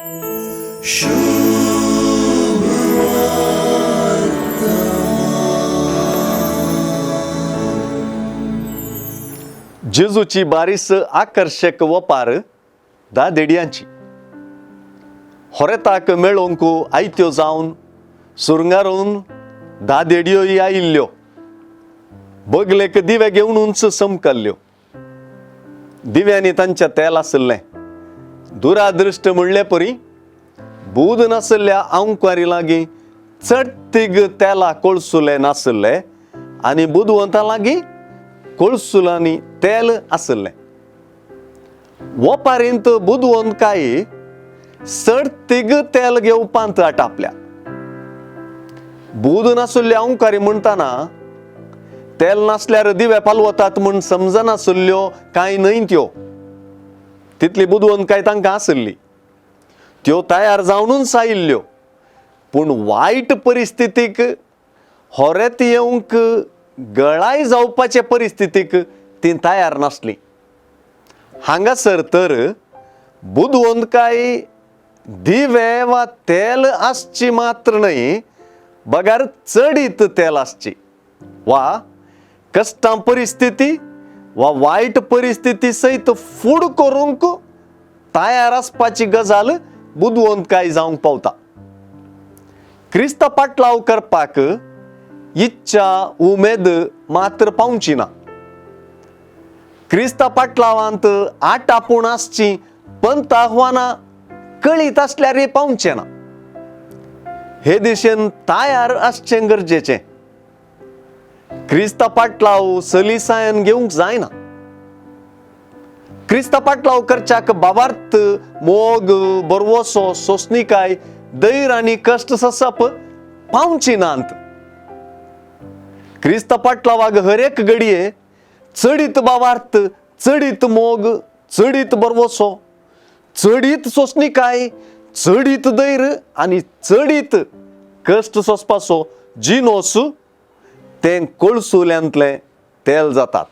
जेजूची बारीस आकर्शक वपार धा देडयांची होरेताक मेळोवंक आयत्यो जावन सुरंगारून धा देडयोय आयिल्ल्यो. बगलेक दिवे घेवनूच चमकल्ल्यो. दिव्यांनी तांचें तेल आशिल्लें. दुरादृश्ट म्हणले परी बूद नाशिल्ल्या आंवकारी लागीं चडतीग तेला कोळसुले नाशिल्ले आनी बुदवंता लागीं कोळसुलांनी तेल आशिल्लें. वपारींत बुदवंत काय चडतीग तेल घेवपांत आटापल्या. बूद नाशिल्ले आंवकारी म्हणटाना तेल नासल्यार दिवे पालवतात म्हूण समजनाशिल्ल्यो कांय न्हय त्यो. तितली बुदवंतकाय तांकां आशिल्ली. त्यो तयार जावनूच आयिल्ल्यो, पूण वायट परिस्थितीक होरेत येवंक गळाय जावपाचे परिस्थितीक तीं तयार नासलीं. हांगासर तर बुदवंतकाय दिवे वा तेल आसची मात्र न्हय, बगर चडीत तेल आसची वा कश्टां परिस्थिती वा वायट परिस्थिती सयत फूड करूंक तयार आसपाची गजाल बुदवंतकाय जावंक पावता. क्रिस्त पाटलाव करपाक इच्छा उमेद मात्र पावची ना. क्रिस्ता पाटलावांत आठ आपूण आसची पंत आव्हानां कळीत आसल्यार पावचें ना. हे दिशेन तयार आसचें गरजेचें. क्रिस्ता पाटलाव सलिसायन घेवंक जायना. क्रिस्ता पाटलाव करच्याक बाबार्थ मोग बरवसो सोंसणीकाय धैर्य आनी कश्ट सोंसप पावची नात. क्रिस्ता पाटलावाक हर एक घडये चडीत बाबार्थ, चडीत मोग, चडीत बरवसो, चडीत सोंसणीकाय, चडीत धैर्य आनी चडीत कश्ट सोंसपाचो जिनोस तें कोळसुल्यांतलें तेल जातात.